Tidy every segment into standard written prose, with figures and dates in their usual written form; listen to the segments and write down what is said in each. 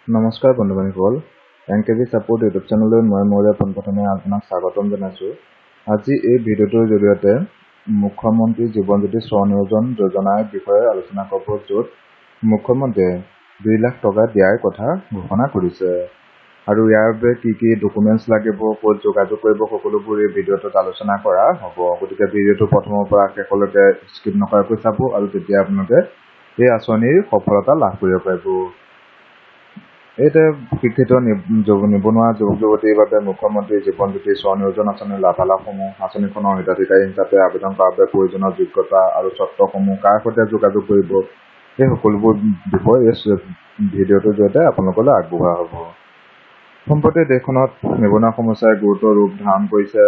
নমস্কাৰ বন্ধু বান্ধৱীসকল, N K G support YouTube চেনেললৈ মই মৌৰ্য পোনপ্ৰথমে আপোনাক স্বাগতম জনাইছোঁ। আজি এই ভিডিঅ'টোৰ জৰিয়তে মুখ্যমন্ত্ৰী জীৱনজ্যোতি স্বনিয়োজন যোজনাৰ বিষয়ে আলোচনা কৰিব, য'ত মুখ্যমন্ত্ৰীয়ে 2 লাখ টকা দিয়াৰ কথা ঘোষণা কৰিছে আৰু ইয়াৰ বাবে কি কি ডকুমেণ্টছ লাগিব, ক'ত যোগাযোগ কৰিব, সকলোবোৰ এই ভিডিঅ'টোত আলোচনা কৰা হ'ব। গতিকে ভিডিঅ'টো প্ৰথমৰ পৰা শেষলৈকে স্কিপ নকৰাকৈ চাব আৰু তেতিয়া আপোনালোকে এই আঁচনিৰ সফলতা লাভ কৰিব পাৰিব। এইদৰে শিক্ষিত নিবনুৱা যুৱক যুৱতীৰ বাবে মুখ্যমন্ত্ৰী জীৱনজ্যোতি স্বনিয়োজন আঁচনিৰ লাভালাভসমূহ, আঁচনিখনৰ হিতাধিকাৰী হিচাপে আবেদন কৰাৰ বাবে প্ৰয়োজনীয় যোগ্যতা আৰু চৰ্তসমূহ, কাৰ সৈতে যোগাযোগ কৰিব, এই সকলোবোৰ বিষয় এই ভিডিঅ'টোৰ জৰিয়তে আপোনালোকলৈ আগবঢ়োৱা হ'ব। সম্প্ৰতি দেশখনত নিবনুৱা সমস্যাই গুৰুতৰ ৰূপ ধাৰণ কৰিছে।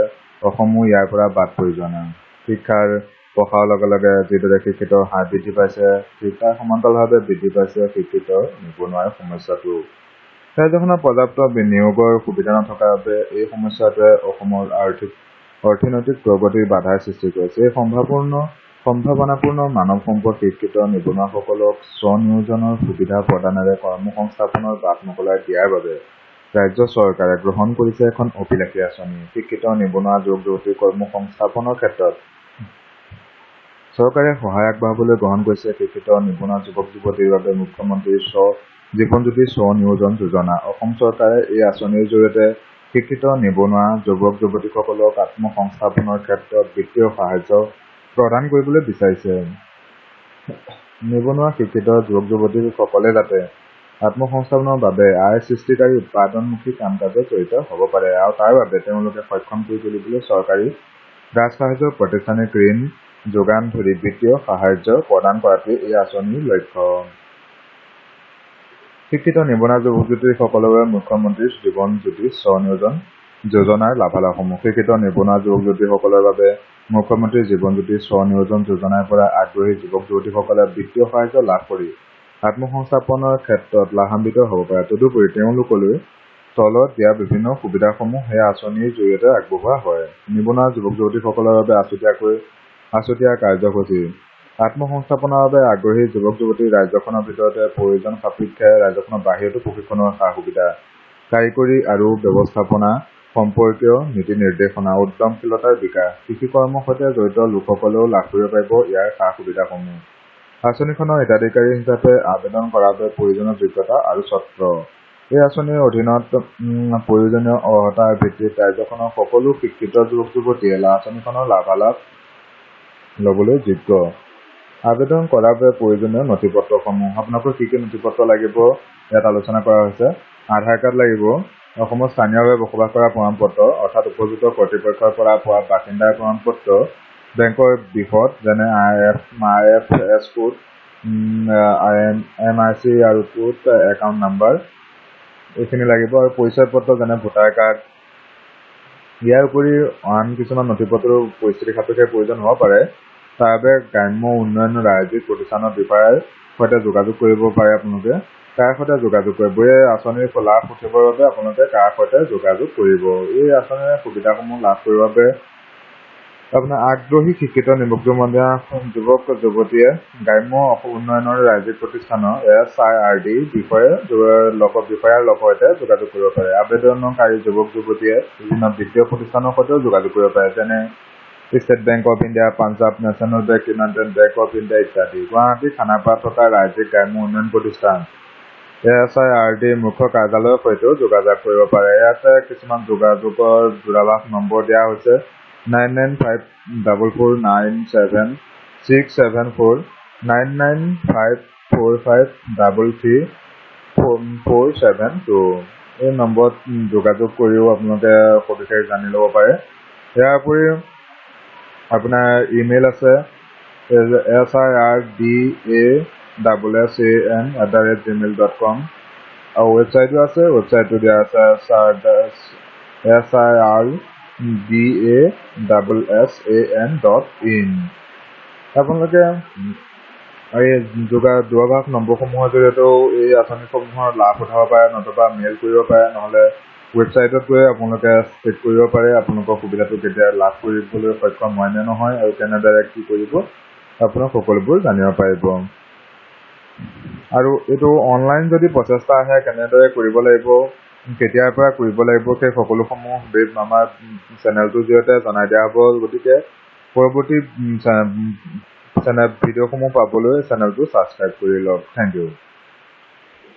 অসমো ইয়াৰ পৰা বাদ পৰি যোৱা নাই। শিক্ষাৰ প্ৰসাৰৰ লগে লগে যিদৰে শিক্ষিতৰ হাৰ বৃদ্ধি পাইছে, ঠিক তাৰ সমান্তৰালভাৱে বৃদ্ধি পাইছে শিক্ষিত নিবনুৱাৰ সমস্যাটো। ৰাজ্যখনত পৰ্যাপ্ত বিনিয়োগৰ সুবিধা নথকাৰ বাবে এই সমস্যাটোৱে অসমৰ অৰ্থনৈতিক প্ৰগতিৰ বাধাৰ সৃষ্টি কৰিছে। এই সম্ভাৱনাপূৰ্ণ মানৱ সম্পদ শিক্ষিত নিবনুৱাসকলক স্বনিয়োজনৰ সুবিধা প্ৰদানেৰে কৰ্মসংস্থাপনৰ বাট মোকলাই দিয়াৰ বাবে ৰাজ্য চৰকাৰে গ্ৰহণ কৰিছে এখন অভিলাষী আঁচনি। শিক্ষিত নিবনুৱা যুৱক যুৱতীৰ কৰ্মসংস্থাপনৰ ক্ষেত্ৰত চৰকাৰে সহায় আগবঢ়াবলৈ গ্ৰহণ কৰিছে শিক্ষিত নিবনুৱা যুৱক যুৱতীৰ বাবে মুখ্যমন্ত্ৰীৰ জীৱনজ্যোতি স্বনিয়োজন যোজনা। অসম চৰকাৰে এই আঁচনিৰ জৰিয়তে শিক্ষিত নিবনুৱা যুৱক যুৱতীসকলক আত্মসংস্থাপনৰ ক্ষেত্ৰত বিত্তীয় সাহায্য প্ৰদান কৰিবলৈ বিচাৰিছে। নিবনুৱা শিক্ষিত যুৱক যুৱতীসকলে যাতে আত্মসংস্থাপনৰ বাবে আয় সৃষ্টিকাৰী উৎপাদনমুখী কাম কাজত জড়িত হ'ব পাৰে আৰু তাৰ বাবে তেওঁলোকে সক্ষম কৰি তুলিবলৈ চৰকাৰী ৰাজসাহায্য, প্ৰতিষ্ঠানিক ঋণ যোগান ধৰি বিত্তীয় সাহায্য প্ৰদান কৰাটোৱেই এই আঁচনিৰ লক্ষ্য। শিক্ষিত নিবনুৱা যুৱক যুৱতীসকলৰ বাবে মুখ্যমন্ত্ৰীৰ জীৱনজ্যোতি স্বনিয়োজন যোজনাৰ লাভালাভসমূহ। শিক্ষিত নিবনুৱা যুৱক যুৱতীসকলৰ বাবে মুখ্যমন্ত্ৰীৰ জীৱনজ্যোতি স্বনিয়োজন যোজনাৰ পৰা আগ্ৰহী যুৱক যুৱতীসকলে বিত্তীয় সাহায্য লাভ কৰি আত্মসংস্থাপনৰ ক্ষেত্ৰত লাভান্বিত হ'ব পাৰে। তদুপৰি তেওঁলোকলৈ তলত দিয়া বিভিন্ন সুবিধাসমূহ এই আঁচনিৰ জৰিয়তে আগবঢ়োৱা হয়। নিবনুৱা যুৱক যুৱতীসকলৰ বাবে আছুতীয়া কাৰ্যসূচী। আত্মসংস্থাপনৰ বাবে আগ্ৰহী যুৱক যুৱতী ৰাজ্যখনৰ ভিতৰতে, প্ৰয়োজন সাপেক্ষে ৰাজ্যখনৰ বাহিৰতো প্ৰশিক্ষণৰ সা সুবিধা, কাৰিকৰী আৰু ব্যৱস্থাপনা সম্পৰ্কীয় নীতি নিৰ্দেশনা, উদ্যমশীলতাৰ বিকাশ। কৃষিকৰ্মৰ সৈতে জড়িত লোকসকলেও লাভ কৰিব পাৰিব ইয়াৰ সা সুবিধাসমূহ। আঁচনিখনৰ হিতাধিকাৰী হিচাপে আবেদন কৰাৰ বাবে প্ৰয়োজনীয় যোগ্যতা আৰু চৰ্ত। এই আঁচনিৰ অধীনত প্ৰয়োজনীয় অৰ্হতাৰ ভিত্তিত ৰাজ্যখনৰ সকলো শিক্ষিত যুৱক যুৱতীয়ে আঁচনিখনৰ লাভালাভ ল'বলৈ যোগ্য। আবেদন কৰাৰ বাবে প্ৰয়োজনীয় নথি পত্ৰসমূহ। আপোনালোকৰ কি কি নথি পত্ৰ লাগিব, ইয়াত আলোচনা কৰা হৈছে। আধাৰ কাৰ্ড লাগিব, অসমত স্থানীয়ভাৱে বসবাস কৰাৰ প্ৰমাণপত্ৰ, অৰ্থাৎ উপযুক্ত কৰ্তৃপক্ষৰ পৰা পোৱা বাসিন্দাৰ প্ৰমাণপত্ৰ, বেংকৰ বিশদ যেনে I F S code, I M I C আৰু কোড, একাউণ্ট নাম্বাৰ, এইখিনি লাগিব আৰু পৰিচয় পত্ৰ যেনে ভোটাৰ কাৰ্ড। ইয়াৰ উপৰি আন কিছুমান নথি পত্ৰৰো পৰিস্থিতি সাপেক্ষে প্ৰয়োজন হ'ব পাৰে। তাৰ বাবে গ্ৰাম্য উন্নয়ন ৰাজ্যিক প্ৰতিষ্ঠানৰ বিষয়াৰ সৈতে যোগাযোগ কৰিব পাৰে। আপোনালোকে কাৰ সৈতে যোগাযোগ কৰিব? এই আঁচনিৰ লাভ উঠিবৰ বাবে আপোনালোকে কাৰ সৈতে যোগাযোগ কৰিব? এই আঁচনিৰ সুবিধাসমূহ লাভ কৰিবৰ বাবে আপোনাৰ আগ্ৰহী শিক্ষিত যুৱক যুৱতীয়ে গ্ৰাম্য উন্নয়নৰ ৰাজ্যিক প্ৰতিষ্ঠানৰ এছ I R D বিষয়ে লগত বিষয়াৰ সৈতে যোগাযোগ কৰিব পাৰে। আবেদনকাৰী যুৱক যুৱতীয়ে বিভিন্ন বিত্তীয় প্ৰতিষ্ঠানৰ সৈতেও যোগাযোগ কৰিব পাৰে, যেনে state bank of India, Punjab national bank, United bank of India ইত্যাদি। গুৱাহাটী খানাপাৰাত থকা ৰাজ্যিক গ্ৰাম্য উন্নয়ন প্ৰতিষ্ঠান এছ I R ডিৰ মুখ্য কাৰ্যালয়ৰ সৈতেও যোগাযোগ কৰিব পাৰে। ইয়াতে কিছুমান যোগাযোগৰ দূৰাভাষ নম্বৰ দিয়া হৈছে: 9954497674, 9954533472। এই নম্বৰত যোগাযোগ কৰিও আপোনালোকে সবিশেষ জানি ল'ব পাৰে। ইয়াৰ উপৰিও আপোনাৰ ইমেইল আছে sirdassan@gmail.com আৰু ৱেবছাইটো আছে, ৱেবছাইটটো দিয়া আছে sirdassan.in। আপোনালোকে এই দূৰভাষ নম্বৰসমূহৰ জৰিয়তেও এই আঁচনিসমূহৰ লাভ উঠাব পাৰে, নতুবা মেইল কৰিব পাৰে, নহ'লে ৱেবছাইটত গৈ আপোনালোকে চেক কৰিব পাৰে আপোনালোকৰ সুবিধাটো কেতিয়া লাভ কৰিবলৈ সক্ষম হয় নে নহয় আৰু কেনেদৰে কি কৰিব, আপোনাক সকলোবোৰ জানিব পাৰিব। আৰু এইটো অনলাইন যদি প্ৰচেষ্টা আহে, কেনেদৰে কৰিব লাগিব, কেতিয়াৰ পৰা কৰিব লাগিব, সেই সকলোসমূহ আমাৰ চেনেলটোৰ জৰিয়তে জনাই দিয়া হ'ব। গতিকে পৰৱৰ্তী চেনেল ভিডিঅ'সমূহ পাবলৈ চেনেলটো ছাবস্ক্ৰাইব কৰি লওক। Thank you.